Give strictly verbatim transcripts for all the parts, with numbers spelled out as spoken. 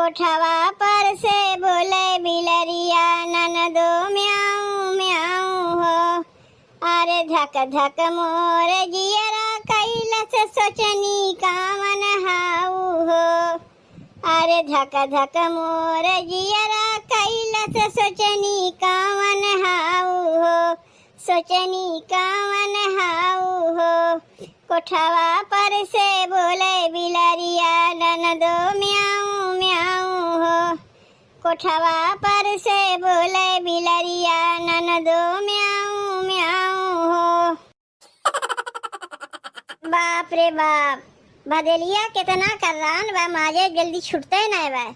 कोठवा पर से बोले बिलरिया, ननदो म्याऊं म्याऊं हो। अरे धक धक मोर जियरा कैलस, सोचनी कावन हाऊ हो। अरे धक धक मोर जियरा कैलस, सोचनी कावन हाऊ हो। सोचनी कावन हाऊ हो। कोठवा पर से बोले बिलरिया, ननदो म्याऊं म्याऊं हो। कोठवा पर से बोले बिलरिया, ननदो म्याऊं म्याऊं हो। बाप रे बाप, भदेलिया केतना कर्रान बा, माजे जल्दी छुटते नाय बा।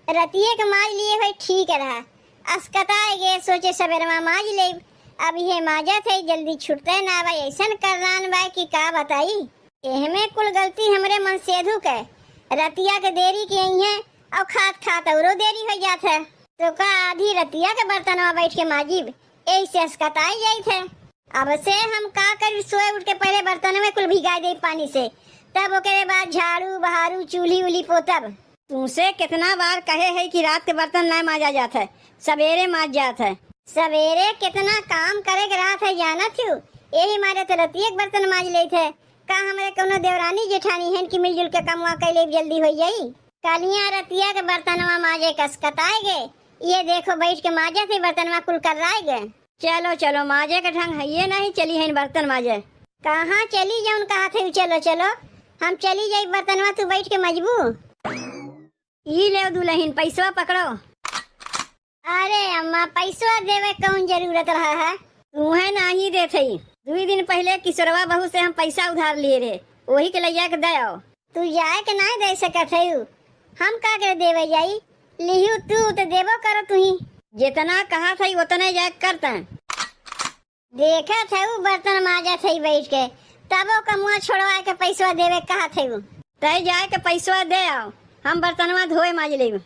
रतिये के माज लिए होई ठीक रहा, अस्कताए गे, सोचे सबेरवा माज लेब। अब इहे माजत है, जल्दी छुटते ना बा, ऐसन कर्रान बा कि का बताई। एहमे कुल गलती हमरे मनसेधु के, रतिया के देरी के अइहें और खात खात औरो देरी हो जात है। तो का आधी रतिया के बर्तनवा बैठ के माजिब, यही से अस्कताई जाइत है। अब से हम का करी, सोए उठ के पहले बर्तनवे कुल भिगाई दे पानी से, तब ओकरे बाद झाड़ू बहारू चूल्ही उल्ही पोतब। तुमसे कितना बार कहे है कि रात के बर्तन ना माजा जात है, सवेरे माज जात है। सवेरे कितना काम करे के रहत है जानत हू, यही मारे तो रतिये के बर्तन माज लेत है। का हमरे कौनो देवरानी जेठानी हन कि मिलजुल के कमवा कैले जल्दी हो जाई? कलिया रतिया के बर्तनवा माजे कसकताए गे, ये देखो बैठ के माजत है बर्तनवा कुल कर्राए गे। चलो चलो, माजे के ढंग हइये नहीं, चली हन बर्तन माजे। कहाँ चली जौन कहा थे, चलो चलो, हम चली जाई बर्तनवा, तू बैठ के मजबू। ई लेव दुलहिन, पैसवा पकड़ो। अरे अम्मा, पैसवा देवे कौन जरूरत रहा है? तुहे नाही देत हई। दुई दिन पहिले किशोरवा बहू से हम पैसा उधार लिए रहे, वही के लैया के दे आओ। तू जाए के नाही दे सकत हऊ, हम का करे देवे जाई? लिहू तू तो देबो करो तुही। जितना कहा थई उतने जाए करते। देखत हऊ बर्तन माजत हई बैठ के, तबो कमुआ छोड़वा के पैसवा देवे कहत हऊ। तय जाए के पैसवा दे आओ, हम बर्तनवा धोए माज लेब।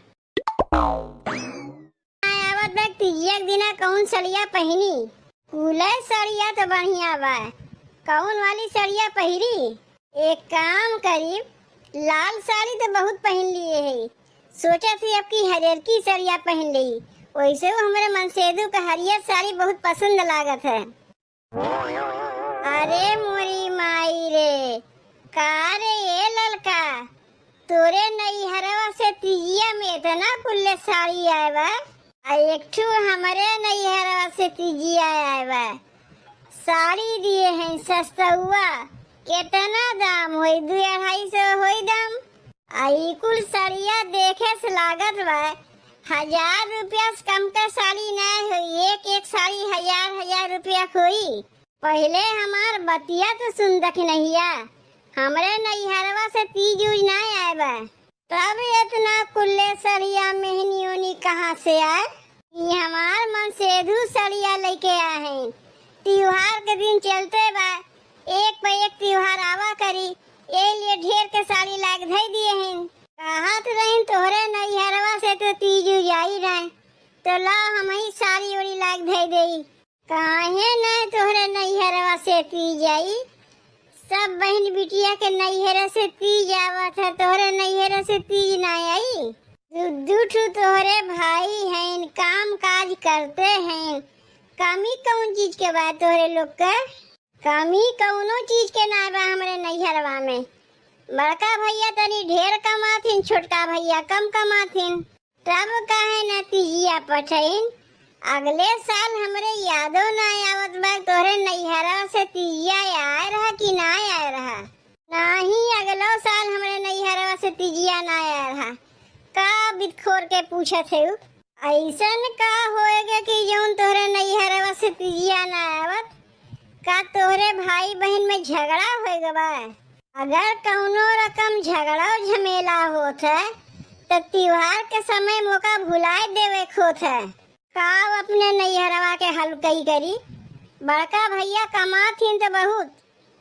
आवत बा तिजिया के दिना कौन सड़िया पहिनी? कुले सड़िया तो बढ़िया बा, कौन वाली सड़िया पहिरी? एक काम करी, लाल साड़ी तो बहुत पहिन लिए है, सोचत ही अब की हरियर की सड़िया पहिन ली। वैसे वो हमरे मनसेदू के हरियर साड़ी बहुत पसंद लागत है। अरे मोरी माई रे, का रे ए ललका, तोरे नैहरवा से तिजिया में इतना कुल्ले साड़ी आए बा, आ एक ठू हमरे नैहरवा से तिजिया आए बा। साड़ी दिए हैं सस्तउआ, केतना दाम होई? दुई अढ़ाई सौ होई दाम। आ ई कुल सड़िया देखे से लागत बा, हजार रुपया से कम का साड़ी नाय होई। एक एक साड़ी हजार हजार रुपया के होई। पहिले हमार बतिया तो सुन दखिनहिया, हमरे नैहरवा से तीज उज नाय आए बा, तब इतना कुल्ले सड़िया मेहनी ओनी कहाँ से आए? ई हमार मनसेधू सड़िया लइके आए हैं। त्योहार के दिन चलते बा, एक पे एक त्योहार आवा करी, ए लिए ढेर के साड़ी लाग धई दिए हैं। कहत रहिन तोहरे नैहरवा से तो तीज उज आई रहे, तो ला हमही साड़ी ओड़ी लाग धई देई। काहे ना तोहरे नैहरवा से तीज आई? सब बहिन बिटिया के नैहरे से तीज आवत है, तोहरे नैहरे से तीज ना आई? दू, दू ठू तोहरे भाई हैं, काम काज करते हैं, कमी कौन चीज के बा तोहरे लोग के? कमी कौनो चीज के ना बा हमरे नैहरवा में। बड़का भैया तनी ढेर कमाथिन, छोटका भैया कम कमाथिन। तब काहे ना तिजिया पठइन? अगले साल हमरे यादो ना आवत बा, तोहरे नैहरा से तिजिया आए रहा कि ना आए रहा? नाही, अगलो साल हमरे नैहरवा से तिजिया ना आए रहा। का बितखोर के पूछत है उ? ऐसन का होएगा कि जौन तोहरे नैहरवा से तिजिया ना आवत? का तोहरे भाई बहिन में झगड़ा होएगा बा? अगर कौनो रकम झगड़ा झमेला होत है, त त्योहार के समय मौका भुलाए देवे के होत है। का उ अपने नैहरवा के हलकई करी? बड़का भैया कमाथिन त बहुत,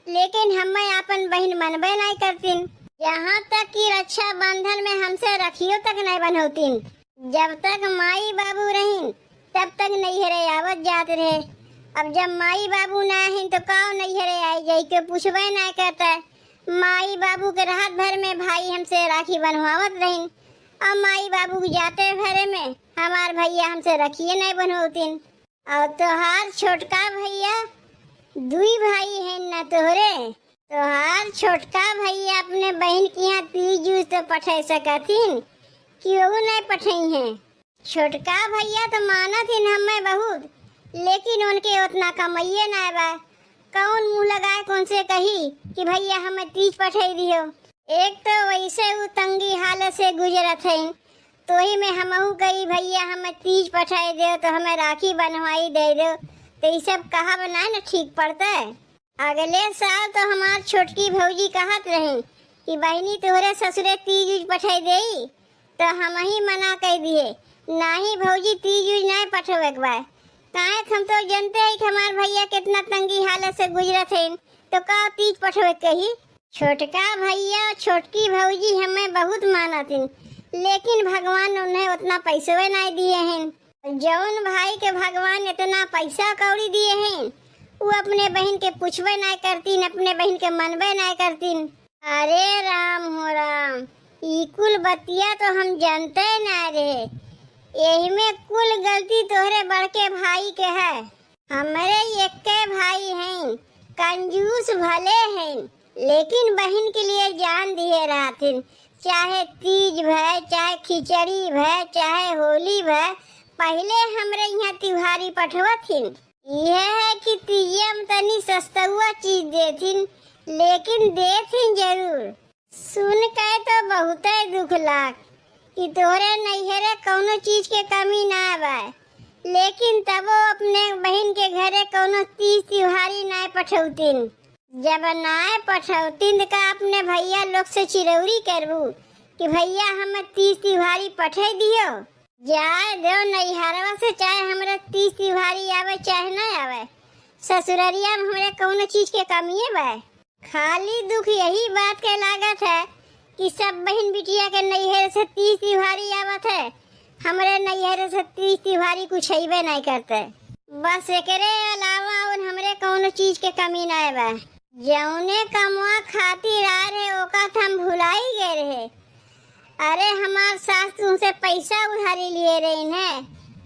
लेकिन हम्मे आपन बहिन मनबे नाई करतिन। यहाँ तक कि रक्षाबंधन में हमसे रखियो तक नाई बन्हौतिन। जब तक माई बाबू रहिन, तब तक नैहरे आवत जात रहे। अब जब माई बाबू ना आहिन, तो काव नैहरे आई जाई, केव पूछबे ना करता। माई बाबू के रहत भर में भाई हमसे राखी बन्हवावत रहिन। अब माई बाबू के जाते भरे में हमार भइया हमसे रखिए नाहीं बनवतिन। और तोहार छोटका भइया, दुई भाई हैं ना तोहरे, तोहार छोटका भइया अपने बहिन के यहाँ तीज उज तो पठै सकथिन कि ओहू नाहीं पठइहैं। छोटका भइया तो मानत हिन हमें बहुत, लेकिन उनके उतना कमइये नाहीं बा। कौन मुँह लगाए के उनसे कही कि भइया हमें तीज पठै दिहो। एक तो वैसे उ तंगी हालत से गुजरत हइन, तो ही में हमहू कही भइया हमें तीज पठै देव, तो हमें राखी बन्हवाई दे देव, तो ई सब कहब नाहीं न ठीक पड़तै। अगले साल तो हमार छोटकी भौजी कहत रही कि बहिनी तोहरे ससुरे तीज उज पठै देई, तो हमही मना कइ दिहे, नाहीं भौजी तीज उज नाहीं पठवे के बा। काहे कि हम तो जनते ही कि हमार भइया कितना तंगी हालत से गुजरत हइन, तो का तीज पठवे के कही। छोटका भइया, छोटकी भौजी हमें बहुत मानत हिन, लेकिन भगवान उन्हें उतना पैसवे नाहीं दिहे हइन। जौन भाई के भगवान इतना पैसा कौड़ी दिहे हइन, उ अपने बहिन के पूछबे नाहीं करतिन, अपने बहिन के मनबे नाहीं करतिन। अरे राम हो राम, ई कुल बतिया तो हम जनते नाहीं रहे। एहिमे कुल गलती तोहरे बड़के भाई के है। हमरे एक्के भाई हइन, कंजूस भले हइन, लेकिन बहिन के लिए जान दिहे रहथिन। चाहे तीज भय, चाहे खिचड़ी भय, चाहे होली भय, पहिले हमरे इहाँ तिउहारी पठवत हिन। इहे है कि तीजे में तनी सस्तुआ चीज देथिन, लेकिन देथिन जरूर। सुन के तो बहुते दुख लाग कि तोहरे नैहरे कौनो चीज के कमी ना बा, लेकिन तबो अपने बहिन के घरे कौनो तीज तिउहारी नाय पठौतिन। जब नाय पठौतिन, त का अपने भइया लोग से चिरौरी करबू कि भइया, हमें तीज तिउहारी पठै दियो? जाए दो नैहरवा से, चाहे हमरे तीज तिउहारी आवे, चाहे ना आवे, ससुररिया में हमरे कौनो चीज के कमिए बा। खाली दुख यही बात के लागत है कि सब बहिन बिटिया के नैहर से तीज तिउहारी आवत है, हमरे नैहर से तीज तिउहारी कुछ अइबे नाय करते। बस एकरे अलावा और हमरे कौनो चीज के कमी नाय बा। जौने कमवा खातिर आए रहे, ओका त हम भुलाई गए रहे। अरे, हमार सास तुमसे पैसा उधारी लिए रही है,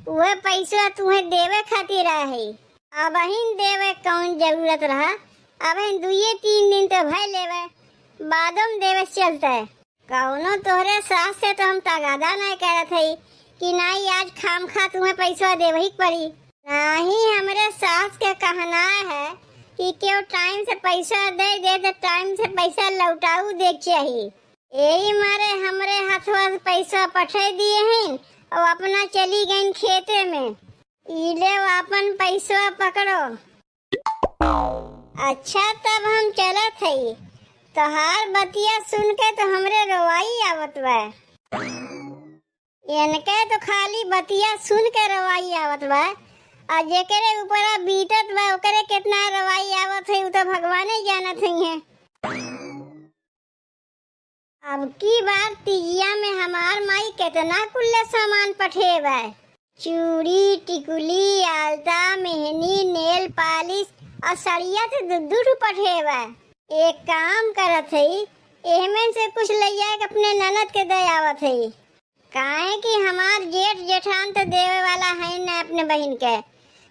उहे पैसा तुम्हें देवे खातिर आए है। अबहिन देवे कौन जरूरत रहा, अबहिन दुइये तीन दिन तो भय लेवे, बादो में देवे चलते। कौनो तोहरे सास से तो हम तगादा नाय करत हई कि नाई आज खामखा तुम्हें पैसा देवही के पड़ी। नाही, हमरे सास के कहना है कि केहू टाइम से पैसा दे दे तो टाइम से पैसा लौटाऊ दे के चाही। यही मारे हमरे हथवा से पैसा पठे दिए हैं और अपना चली गईन खेते में। ई ले अपन पैसा पकड़ो। अच्छा, तब हम चलत हई। तोहार बतिया सुन के तो हमरे रोवाई आवत बा। इनके तो खाली बतिया सुन के रोवाई आवत बा, आ जेकरे ऊपरा बीतत बा ओकरे कितना रोवाई आवत है, उ तो भगवाने जानत हइहें। अब की बार तीजिया में हमार माई केतना कुल्ले सामान पठेवे। चूड़ी, टिकुली, आलता, मेहनी, नेल पालिश और सड़िया तो दू दू ठो पठेवे। एक काम करत हई, एहमें से कुछ ले जाके अपने ननद के दे आवत हई। काहे कि हमार जेठ जेठान तो देवे वाला है ना अपने बहिन के,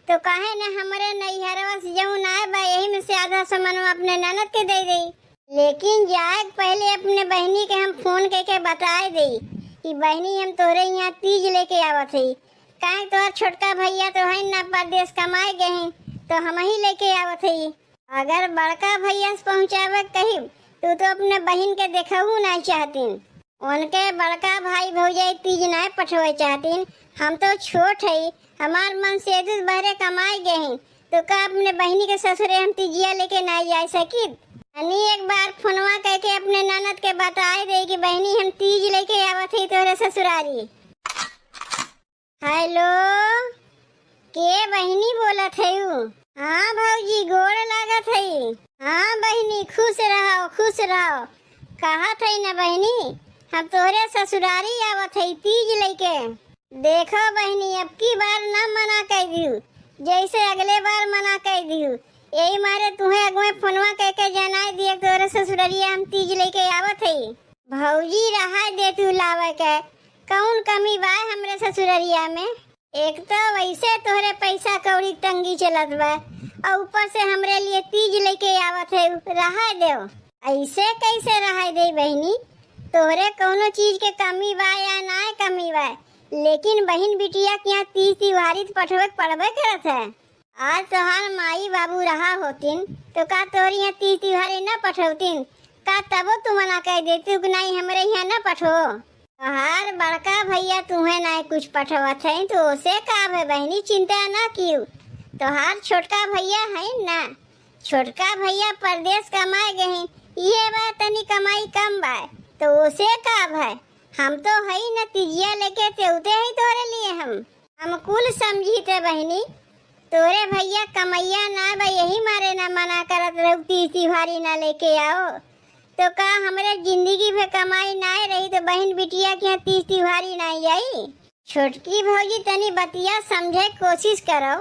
तो काहे ना हमरे नैहरवा से जौन आए बा, यही में से आधा सामान अपने ननद के दे देई। लेकिन जाए के पहले अपने बहिनी के हम फोन करके बताए देई कि बहिनी, हम तोहरे यहाँ तीज लेके आवत हई। काहे तोहर छोटका भैया तो है ना, परदेस कमाए गए हैं, तो हम ही लेके आवत हई। अगर बड़का भैया से पहुँचावे के कहिब, तो, तो अपने बहिन के देखहू ना चाहतीन। उनके बड़का भाई भौजाई तीज ना पठवे चाहतीन। हम तो छोट हई, हमार मन से दूध बहरे कमाए गए हैं, तो का अपने बहिनी के ससुरे हम तीजिया लेके ना जा सकित? अनी एक बार फोनवा करके अपने ननद के बताए दे कि बहिनी, हम तीज लेके आवत हई तोहरे ससुरारी। हेलो, के बहिनी बोलत हयू? हाँ भौजी, गोड़ लागत हई। हाँ बहिनी, खुश रहो, खुश रहो। कहत हई ना बहिनी, हम तोहरे ससुरारी आवत हई तीज लइके। देखो बहिनी, अब की बार ना मना कर दियो, जैसे अगले बार मना कर दियो। यही मारे तुम्हें अगुए फोनवा करके जनाई दिए, तोहरे ससुररिया हम तीज लइके आवत हई। भौजी, रहा दे तू लावे के, कमी बाय हमरे ससुररिया में? एक तो वैसे तोहरे पैसा कौड़ी तंगी चलत बा, और ऊपर से हमरे लिए तीज लेके आवत है, रहा देव। ऐसे कैसे रहा दे बहिनी? तोहरे कौनो चीज के कमी बा या ना कमी बा, लेकिन बहिन बिटिया के यहाँ तीज तिवारी तो पठवे के पड़बे करत है। आज तोहार माई बाबू रहा होतिन, तो का तोहरे यहाँ तीज तिवारी न पठौतिन? का तबो तू मना कर देती कि नहीं, हमरे यहाँ न पठो? तोहार बड़का भैया तुहे ना कुछ पठवत है, तो ओसे का है बहिनी, चिंता ना कियो। तोहार छोटका भैया है ना, छोटका भैया परदेस कमाए गए हैं, इहे बा तनी कमाई कम बा, तो ओसे का है? हम तो हई न, तिजिया लेके तेउते हई तोरे लिए हम। हम कुल समझी थे बहिनी, तोरे भैया कमैया ना बा, यही मारे ना मना करत रहू, तीज तिवारी ना लेके आओ। तो का हमरे जिंदगी भर कमाई ना रही तो बहिन बिटिया के यहाँ तीज तिवारी ना आई? छोटकी भौजी, तनी बतिया समझे के कोशिश करो,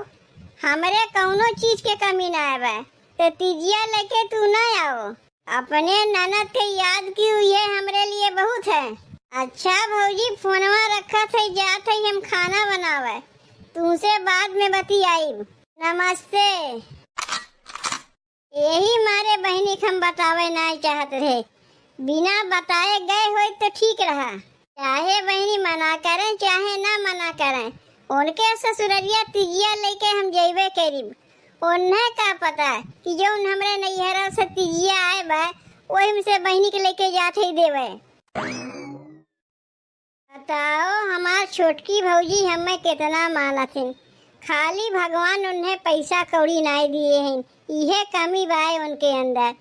हमरे कौनो चीज के कमी ना बा, तो तिजिया लेके तू ना आओ। अपने ननद के याद की हुई है, हमरे लिए बहुत है। अच्छा भौजी, फोनवा रखत है, जात है हम खाना बनावे, तुमसे बाद में बतियाइब। नमस्ते। यही मारे बहिनी के हम बतावे ना चाहत रहे, बिना बताए गए होई तो ठीक रहा। चाहे बहिनी मना करें, चाहे ना मना करें, उनके ससुररिया तिजिया लेके हम जइबे करीब। उन्हें का पता कि जौन हमरे नैहरा से तिजिया आए बा, वही में से बहिनी के लेके जात ही देवे। बताओ, हमार छोटकी भौजी हमें कितना मानथिन, खाली भगवान उन्हें पैसा कौड़ी नाई दिए हैं, इहे कमी बाय उनके अंदर।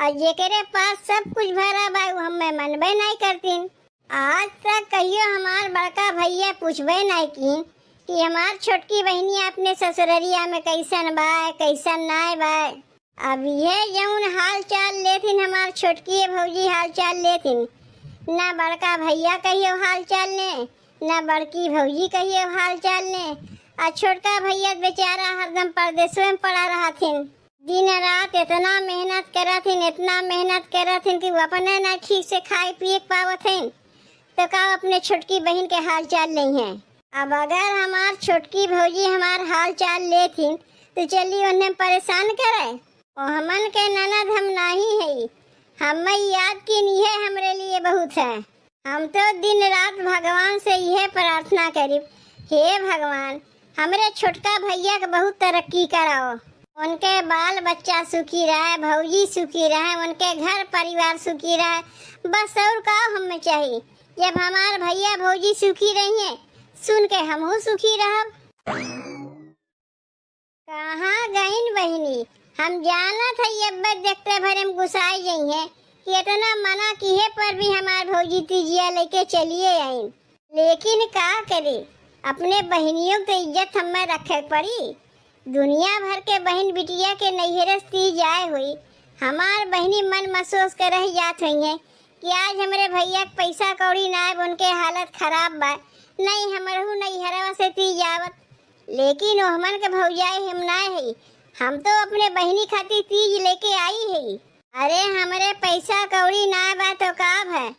और जेकरे पास सब कुछ भरा बा, उ हमें मनबे नाई करतीन। आज तक कहियो हमार बड़का भैया पूछबे नाई कीन कि हमार छोटकी बहिनी अपने ससुररिया में कैसन बा, कैसन नाय बा। अब ये जौन हाल चाल लेथिन, हमार छोटकी भौजी हाल चाल लेथिन, ना बड़का भैया कहियो हाल चाल ले, ना बड़की भौजी कहियो हाल चाल ले। आ छोटका भैया बेचारा हरदम परदेसवे में पड़ा रहथिन। दिन रात इतना मेहनत करत हिन, इतना मेहनत करत हिन कि वो अपने ना ठीक से खाए पिए के पावत हिन, तो का अपने छोटकी बहिन के हाल चाल लेइहें? अब अगर हमार छोटकी भौजी हमार हाल चाल लेथिन, तो चली उन्हें परेशान करे। ओ हमन के ननद हम नाही हई, हमें याद किन इहे हमरे लिए बहुत है। हम तो दिन रात भगवान से इहे प्रार्थना करिब, हे भगवान, हमरे छोटका भैया के बहुत तरक्की कराओ, उनके बाल बच्चा सुखी रहे, भौजी सुखी रहे, उनके घर परिवार सुखी रहे, बस और का हमें चाहिए? जब हमार भैया भौजी सुखी रही हैं, सुन के हमहू सुखी रहब। कहाँ गइन बहिनी? हम जानत हई अब्बे देखते भरे में गुस्साई जइहें कि इतना मना किहे पर भी हमार भौजी तिजिया लेके चलिए आइन। लेकिन का करे, अपने बहिनियों के इज्जत हमें रखे के पड़ी। दुनिया भर के बहिन बिटिया के नैहरे से तीज आए हुई, हमार बहिनी मन महसूस के रह जात हुई हैं कि आज हमरे भैया के पैसा कौड़ी ना आए, उनके हालत खराब बा, नहीं हमरहू नैहरवा से तीज आवत। लेकिन ओहमन के भौजाई हम ना हई, हम तो अपने बहिनी खातिर तीज लेके आई हई। अरे हमरे पैसा कौड़ी ना बा तो का भय,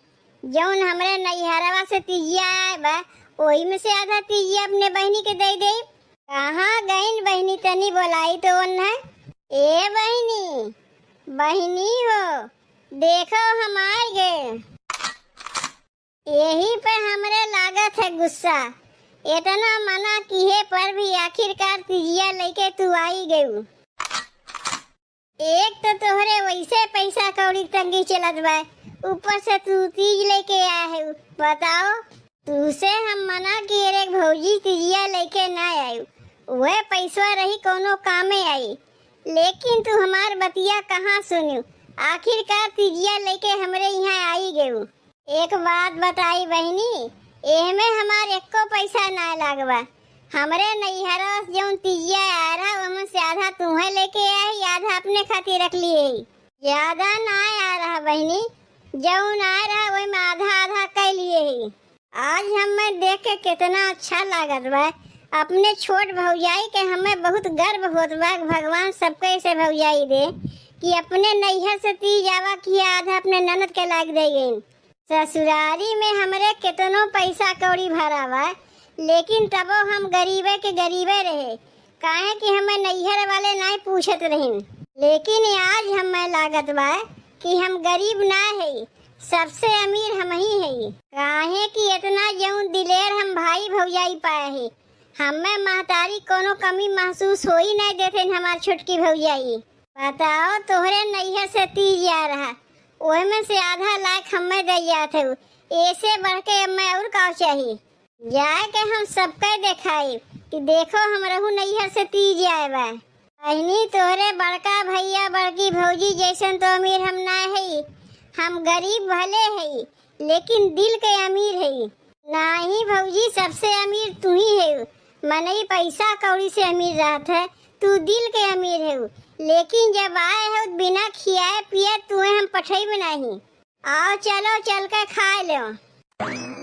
जौन हमरे नैहरवा से तीजिया आए बा, ओही में से आधा तीजिया अपने बहिनी के दे देब। कहाँ गइन बहिनी, तनी बोलाई तो ओन्हे। ए बहिनी, बहिनी हो, देखो हम आए गए। यही पे हमरे लागत है गुस्सा, इतना मना किहे पर भी आखिरकार तिजिया लेके तू आई गयू। एक तो तोहरे वैसे पैसा कौड़ी के तंगी चलत बा, ऊपर से तू तीज लेके आए है। बताओ, तू से हम मना किए रे भौजी, तिजिया लेके ना आयु, वह पैसवा रही कौनो कामे आई, लेकिन तू हमार बतिया कहाँ सुनू, आखिरकार तिजिया लेके हमरे यहाँ आई गयू। एक बात बताई बहिनी, एहमे हमार एको पैसा ना लागबा। हमरे नैहरा से जौन तिजिया आय रहा, ओमे से आधा तूहे लेके आई, आधा अपने खातिर रख लिए। ज्यादा ना आय रहा बहिनी, जौन आय रहा, ओमे आधा आधा कर लिए ही। आज हमें देख के कितना अच्छा लागत बा। अपने छोट भौजाई के हमें बहुत गर्व होत बा कि भगवान सबके ऐसे भौजाई दे कि अपने नैहर से तीज आवा कि आधा अपने ननद के लाग दे गई। ससुरारी में हमरे केतनो पैसा कौड़ी भरा बा, लेकिन तबो हम गरीबे के गरीबे रहे, काहे कि हमें नैहर वाले नाहीं पूछत रहिन। लेकिन आज हमें लागत बा कि हम गरीब ना हई, सबसे अमीर हमहीं हई, काहे कि इतना जौन दिलेर हम भाई भौजाई पाए ही। हमें महतारी कोनो कमी महसूस होई नाहीं देथिन हमार छोटकी भौजाई। बताओ, तोहरे नैहर से तीज आ रहा, ओहमे से आधा लायक हमें दे जात हऊ, एसे बढ़ के हमें और का चाही? जाए के हम सबके देखाई कि देखो, हमरहू नैहर से तीज आए बा। बहिनी, तोहरे बड़का भैया, बड़की भौजी जैसन तो अमीर हम ना हई। हम गरीब भले हई, लेकिन दिल के अमीर हई। नाही भौजी, सबसे अमीर तू ही है। मनई पैसा कौड़ी से अमीर रहत है, तू दिल के अमीर है। लेकिन जब आए हो बिना खियाए पिए तुहे हम पठई में नाही। आओ, चलो, चल के खाए लो।